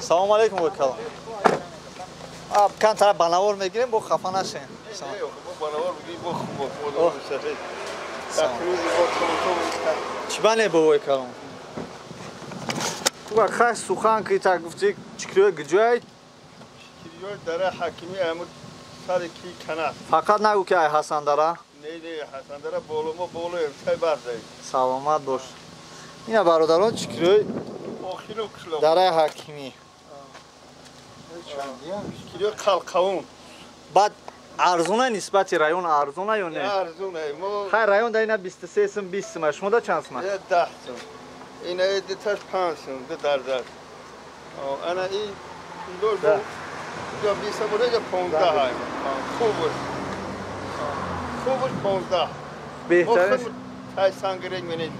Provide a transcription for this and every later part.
Салом алейкум бой калон. Кан тараф банавор мегирем, бо хафа нашем. Чӣ бане бобои калон? Куба хай сухан ки та гуфти чикриёи гиҷояй? Чикриёи дара ҳакими аму сари ки канат. Фақат нагу ки ай Ҳасандара? Не, не, Ҳасандара боло мо болоем, сай барзай. Саломат бош. Ина бародарон чикриёи дараи ҳакимӣ. Чикриёи қалқавун. Баъд арзона нисбати район арзона ё не? Арзона. Хай район да ина 23 сум 20 сум, шумо да чанд сум? 10 сум. Ина диташ 5 сум, ду дардар. Ана ин кило ду ё 20 сум ё 15 ҳай. Хуб. Хуб 15. Беҳтар. Тай сангрек менед.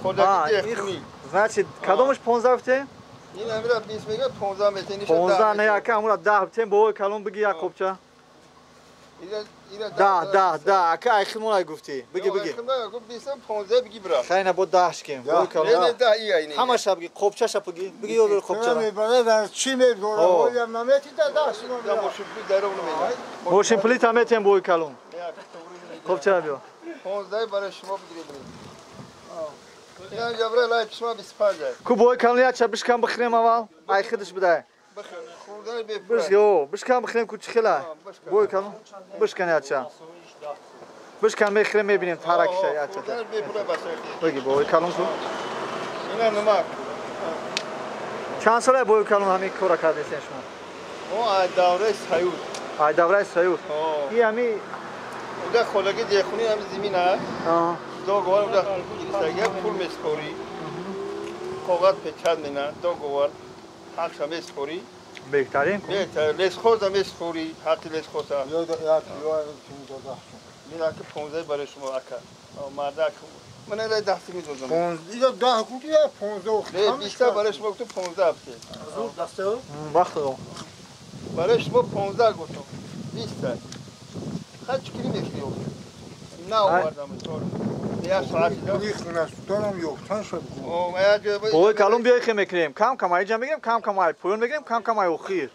Худо ки. Значит, кадомаш 15 гуфте? Ин амира 20 мега 15 метени. 15 не, ака амура 10 гуфтем, бо калон биги як қопча. Да, да, да, ака ай химона гуфти. Биги, биги. Химона гуфт 20 15 биги бра. Хайна бо 10 шкем. Бо калон. Не, да, и ай не. Ҳамаша биги, қопчаша биги. Биги ёдор қопчара. Мебарад, чӣ мебарад? Оям намети да 10 сум. Да мошин пули даров намедиҳад. Мошин пули та метем бо калон. Қопчара биё. 15 барои шумо бигиред. Ина ҷабра лай шумо 25. Ку бо калон я ча бишкан бихрем аввал. Ай хидиш бидай. Бишкан, бишкан бихрем ку чихела. Бой калон бишкан яча. Бишкан мехрем мебинем таракша яча. Биги бой калон ку. Ина нумак. Чанд сола бой калон ҳамин кора кардесен шумо? Мо ай давраи Союз. Ай давраи Союз. И ҳами уда холаги деҳхуни ҳами зимин а. Договор уда гирифтагия пул меспорӣ. Коғаз печат мена договор ҳақша меспорӣ. Беҳтарин. Беҳтар. Лесхоза меспорӣ, ҳаққи лесхоза. Мин ака 15 барои шумо ака. Мардак. Ман ара 10 медодам. 15 10 гуфти я 15. Не, 20 барои шумо гуфтам 15 гуфти. Зур дастаё? Вақт. Барои шумо 15 гуфтам. 20. Хай чикри мехӯрӣ? На овардам тор. Я соат дорам ёфтан шуд. Бой калон биёй хе мекунем. Кам кам айҷа мегирем, кам кам ай поён мегирем, кам кам ай охир.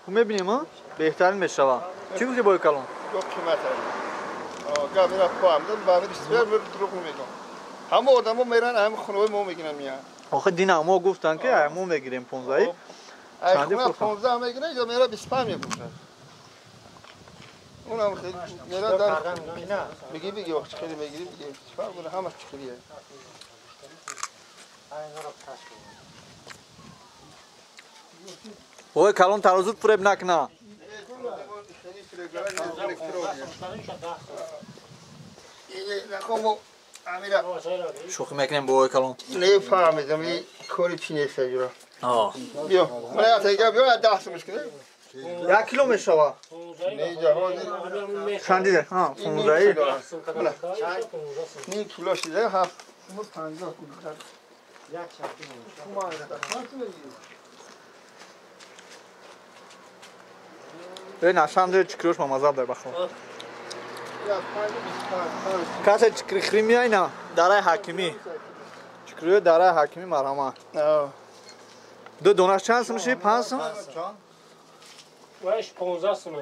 Ху мебинем, а? Беҳтарин мешава. Чӣ гуфти бой калон? Гуфт қимат аст. Гап ира фаҳмидам, баъд бисёр дурӯғ мегӯям. Ҳама одамо меран ҳама хонаҳои мо мегиранд меянд. Охир дина мо гуфтанд ки ай мо мегирем 15. Ай хона 15 мегиранд ё мера 25 мефурӯшанд. Унам хеле мера дар меги биги вақт хеле мегири биги. Фарқ дора ҳамаш чикрие. Ой калон тарозут фуреб накна. Шӯхӣ мекунем бо ой калон. Нефаҳмидам ин кори чӣ нест аҷро. Биё, ман як тега биё 10 сумаш кунем. Як кило мешава? Не, ҷаҳон. Чанд дида? Ҳа, 15. Ним кило шида 7 50 кило. Э, на самом деле чикрёш мамазаб дар бахо. Касе чикри хримия ина дараи ҳакимӣ. Чикрӯи дараи ҳакимӣ марҳамат. Ду донаш чанд сум ши? 5 сум? Ваш 15 сум.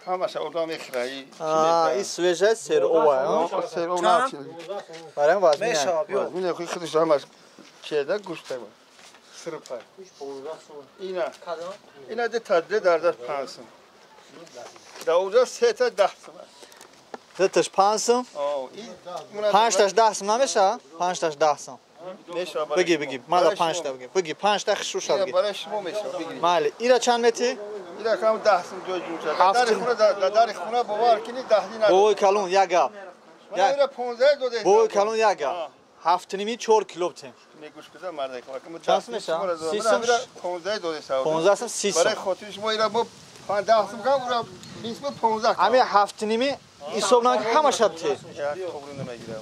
Ҳамаша одам мехӯрад. И свежая сер ова, а? Сер ова на. Барам вазмина. Мешава, биё. Вазмина худаш ҳамаш чеда гӯшта. Сырпай. Ина. Ина де таде дардар 5 сум. Да се та 10 сум. Диташ 5 сум? 5 таш 10 сум намеша? 5 таш 10 сум. Биги, биги, мада 5 та биги. Биги 5 та хушуша биги. Барои шумо меша, биги. Майли, ира чанд мети? Ира кам 10 сум ҷой ҷӯша. Дар хона дар хона бовар кини 10 динар. Бой калон як гап. Ира 15 дода. Бой калон як гап. 7.5 4 кило бтем. Мегӯш куза мардак. Чанд сум меша? 30 сум. 15 дода сав. 15 сум 30 сум. Барои хотири шумо ира бо 10 сум кам ура 20 бо 15. Ами 7.5 ҳисоб нак ҳамаша бте.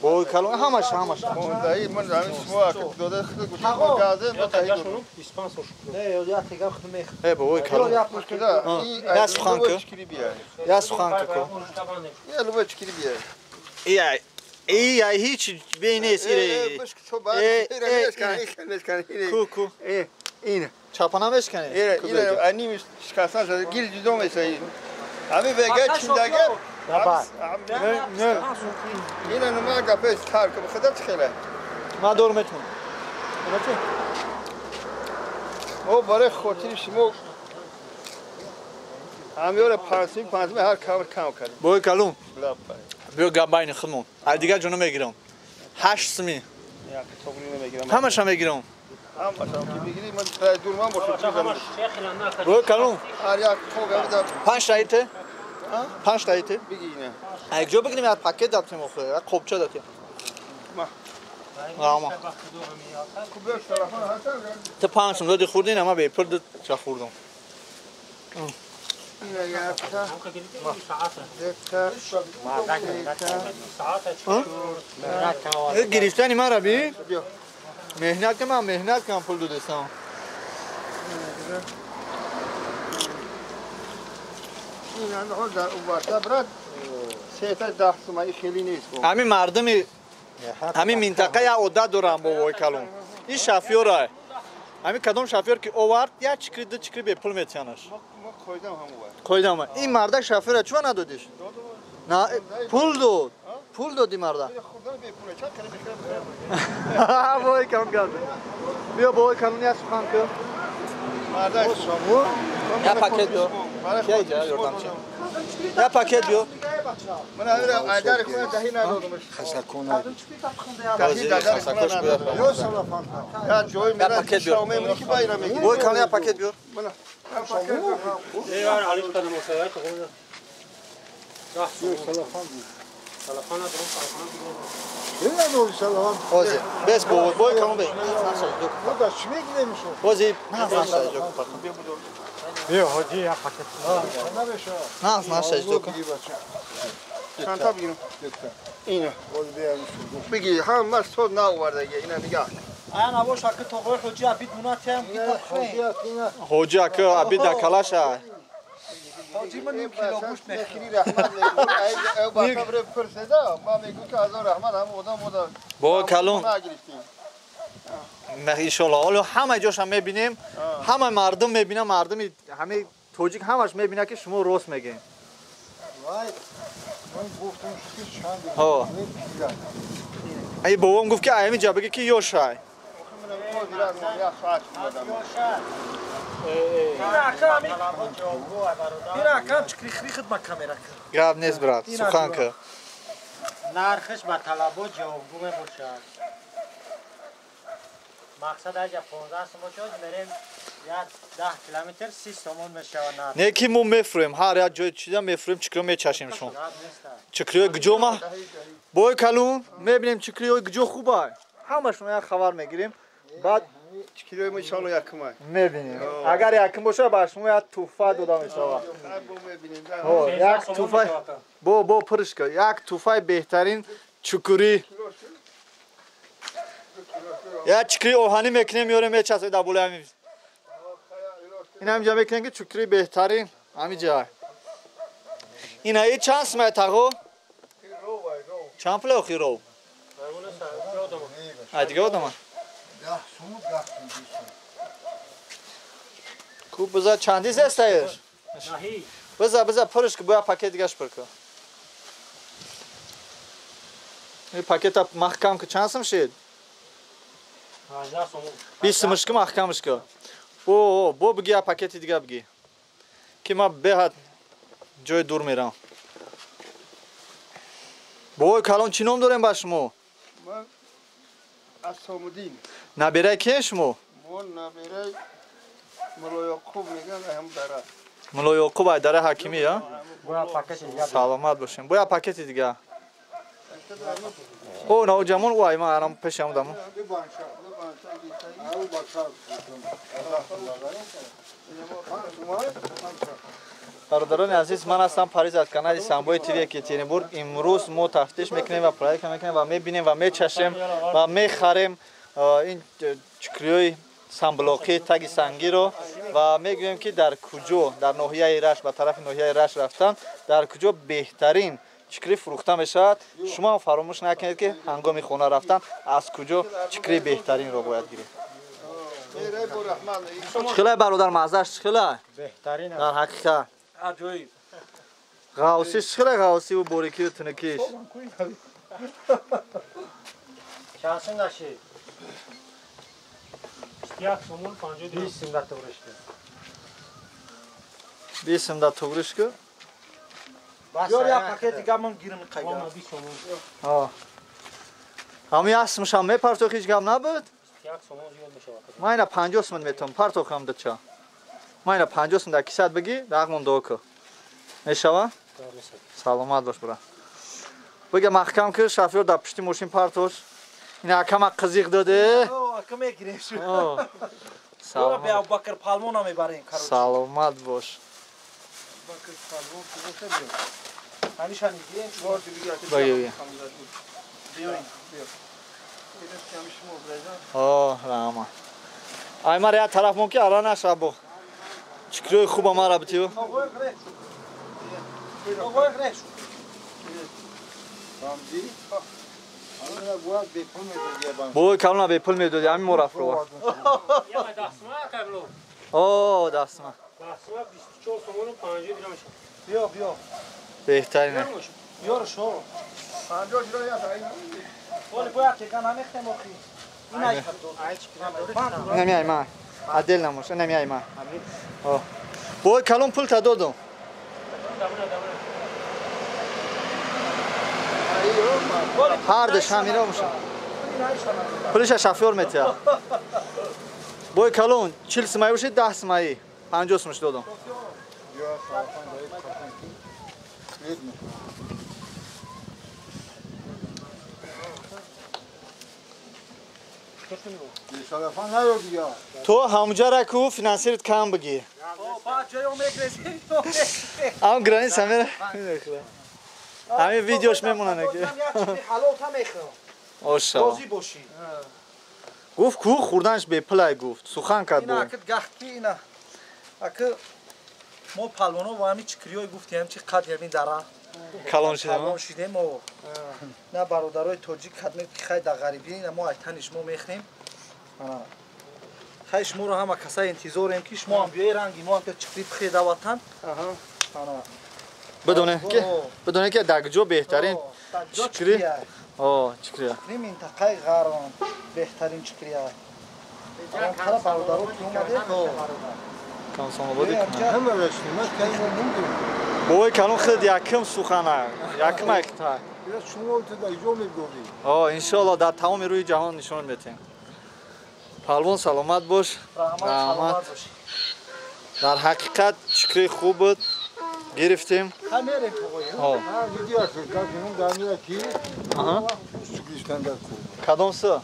Бой калон ҳамаша ҳамаша. 15 ман ҳамин шумо ака дода худ гӯш газе бо таҳи. 25 сум шуд. Не, я тега худ мех. Э бой калон. Я суханка. Я суханка ко. Я любой чикири бия. Ия. ای هیچ بی نیست. کو کو اینه چاپانا مشکنه. اینه انیمش شکستن شده گیر جدا میشه. همه بگه چی دیگه؟ نه نه اینه نما گپش تار که خدا چخیله. ما دور میتونم. ما برای خاطر شما همیاره 5 5 هر کار کم کرد. بوی کلون. بیا گباین خودمون. دیگه جونو میگیرم. 8 سمی. همش هم میگیرم. همش هم که میگیری من دور من باشه. بوی کلون. هر یک تو 5 تایته. 5 تایته. بگی اینه. یک جا بگیریم یک پاکت دادیم آخه. یک قوبچه دادیم. آما. تا 5 سم دادی خوردین اما به پول چه خوردم. گرفتنی من را بی؟ مهنت که من مهنت کنم پول دادستم. همین مردمی همین منطقه یا عادت دارم با وای کلون. این شفیاره. همین کدام شفیار که آورد یا چکری دو چکری به پول میتیانش. خویدم. این مردک شفیاره چون ندادیش؟ نه پول داد. پول دادی مردا. وای کلون کرد. بیا با وای کلون یا سخن کن. یا پاکت بیا. کی اینجا یordam چی؟ یا پاکت بیا. من اگر خونه دهی ندادمش. خسکونه. خسکوش بیا. یا جوی میرا شامه منی که بایرا میگیری. وای کلون یا پاکت بیا. یار علیش کردم مساوی تو خونه. بازی بس بود بای کلون بی. بازی نه نه شد. بیا حاجی یا پاکت. نه نه شد. چند تا بگیرم؟ اینه. بگی هم من صد نآورده اینا نگاه. انا باش که تو قوی حاجی ابید مونات هم حاجی که ابید دکلاشه. حاجی من نیم کیلو گوشت میخری رحمت میگه. او با خبر پرسیده ما میگم که هزار رحمت هم آدم بوده. با کلون. ان شاء الله حالا همه جاش هم میبینیم، همه مردم میبینه، مردم همه توجیک همش میبینه که شما راست میگین. وای من گفتم که چند ها. ای بابام گفت که همین جا بگه که یوشای. گراب نیست برات سخن که نرخش با طلبات جوابگو میباشد. مقصد اگه 15 سوم شد میریم یا 10 کیلومتر 30 سومون میشه نرخ. نه که ما میفرویم هر یک جای چیزا میفرویم چکرو میچشیم شون. چکریو گجو ما بوی کلون میبینیم چکریو گجو خوبه. همشون یک خبر میگیریم. بعد چکریو ما ان شاء الله یکم میبینیم. اگر یکم باشه با شما یک توفه داده میشه. یک توفه بو بو پرش کن. یک توفه بهترین چکری. یا چکری آهنی میکنیم میاریم میچسبیم در بالای همین. این همینجا میکنیم که چکری بهترین همینجا. این ای چند سمه تاغو؟ چند پول آخی رو؟ دیگه آدم. کو بذار چندی زستایش؟ بذار بذار پرش که باید پاکت دیگهش پر کن. این پاکت محکم که چند سم شد؟ 20 سمش که محکمش که. بو بو بگی یا پاکت دیگه بگی. که ما به جای دور میرم. بوی کلان چی نام داریم با شما؟ من اسامدین. نبیره که شما؟ من نبیره ملا یعقوب میگن هم داره. ملا یعقوب داره حکیمی یا؟ سلامت باشین. بویا پاکت دیگه. او نوجوان وای من الان پیشم دارم. برادران عزیز من هستم پاریز از کانال سامبوی تیوی اکاترینبورگ. امروز ما تفتیش میکنیم و پرایک میکنیم و میبینیم و میچشیم و میخریم این چکریوی سامبلوکی تاگی سنگی رو و میگوییم که در کجا در ناحیه رشت به طرف ناحیه رشت رفتن در کجا بهترین чикрӣ фурӯхта мешавад. Шумо ҳам фаромӯш накунед, ки ҳангоми хона рафтан аз куҷо чикрии беҳтаринро бояд гиред. Чихелай, бародар, маззаш чихелай? Беҳтарин. Дар ҳақиқат. Аҷоиб. Ғавсиш чихелай, ғавсиву борикиву тунукиш? Чанд сум даши? 21 сомон 50 дирам. 20 сум да туғриш ку. 20 сум да туғриш ку. Ёр як пакет дига ман гирим қайда. 20 сомон. Ҳамин як сумшам мепартох, ҳеҷ гап набуд? 21 сомон зиёд мешавад. Ман ина 50 сум метавонам партохам дуча. Ман ина 50 сум дар кисат бигӣ, рақмон дуо ку. Мешава? Саломат бош, бира. Бига маҳкам ки шофёр дар пушти мошин партош. Ина акама қизиқ доде. Ака мегирем шу. Саломат. Бе Абубакр Палмона мебарем, короче. Саломат бош. Абубакр Палмон ки боша. Ҳамеша мегирем. Биё. О, раҳмат. Ай мара як тараф мон ки ара наша бо. Чикрӯи хуба мара битиё. Бой калона бепул медоди, ҳамин мо рафт рова. О, дастма. Дастма 24 сомон 50 дирам мешавад. Биё, биё. Беҳтарин. Ёр шо. 50 дирам я тай. Оли бояд тека намехтем охи. Ин ай Инами ай ма. Адел намош, инами ай ма. О. Бой калон пул та додум. Ҳардаш ҳамино меша. Пулиша шофёр метиҳад. Бой калон 40 сумаи бошед, 10 сумаи. 50 сумаш додам. То ҳамуҷара ку финансирит кам бигӣ. Ам граница мера. Ҳамин видеош мемонад ки. Оша. Розӣ бошӣ. Гуфт ку хӯрданаш бепулай гуфт. Сухан кард бо. Ина акт гахти ина. Аки мо палвоно ва ҳамин чикриёй гуфтем чи қад ҳамин дара. Калон шидем. Калон шидем о. На бародарои тоҷик кадме ки хай дар ғарибӣ ина мо айтани шумо мехнем. Ана. Хай шуморо ҳама касай интизорем ки шумо ҳам биёи ранги мо ҳам чикри пхеда ватан. Ана. Бидоне ки дар куҷо беҳтарин чикри. О, чикри. Чикри минтақаи Ғарм беҳтарин чикри. Ана бародаро ки омаде. Комсомолбоди бой калон худ якм сухана, якм айкта. О, иншоалло дар тамоми рӯи ҷаҳон нишон метиҳем. Палвон саломат бош. Раҳмат. Дар ҳақиқат чикри хуб буд. Гирифтем. Кадом су?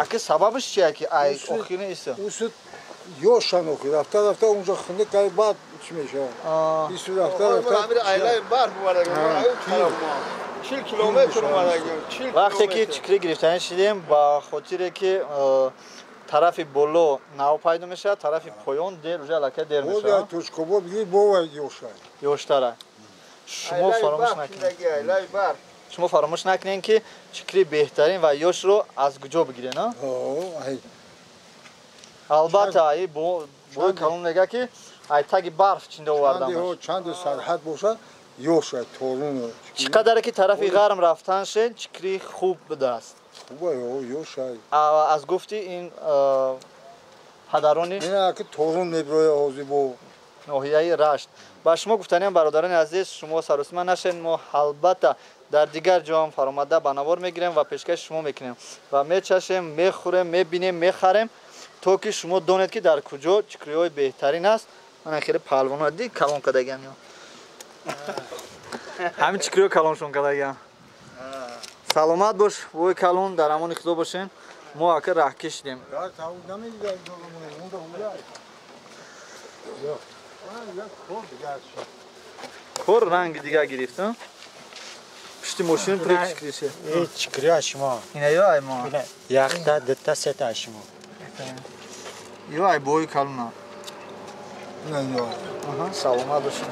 Аки сабабаш чия ки ай охирин иса? Ёшан охир рафта рафта унҷо хунук ай баъд чӣ мешавад? Ису рафта рафта айлаи барф омадагим. 40 километр омадагим. Вақте ки чикрӣ гирифтанӣ шидем, ба хотире ки тарафи боло нав пайдо мешавад, тарафи поён дер уже аллакай дер мешавад. Точкобо бигир бова ёшай. Ёштара. Шумо фаромӯш накунед. Шумо фаромӯш накунед ки чикри беҳтарин ва ёшро аз куҷо бигиред, а? Албатта, ай бой калон мега ки ай таги барф чинда овардам. Чанде сарҳад бошад, ёшай торун. Чӣ қадаре ки тарафи ғарм рафтан шед, чикри хуб будааст. Хуба ёшай. Аз гуфти ин падарони ина ки торун меброя ҳозир бо ноҳияи Рашт. Ба шумо гуфтаниам, бародарони азиз, шумо саросима нашед, мо албатта дар дигар ҷоам фаромада ба навор мегирем ва пешкаши шумо мекунем ва мечашем, мехӯрем, мебинем, мехарем, то ки шумо донед ки дар куҷо чикриҳои беҳтарин аст. Мана хеле паҳлвонҳо ди калон кардагиам. Ҳамин чикриҳо калоншон кардагиам. Саломат бош, вой калон, дар амони худо бошен. Мо ака раҳ кишидем. Кор ранги дигар гирифт, пушти мошин пури чикрише. Чикриҳо шумо. Ина ё ай мо. Якта, дута, сета шумо. Ё ай бои калона. Саломат бошед.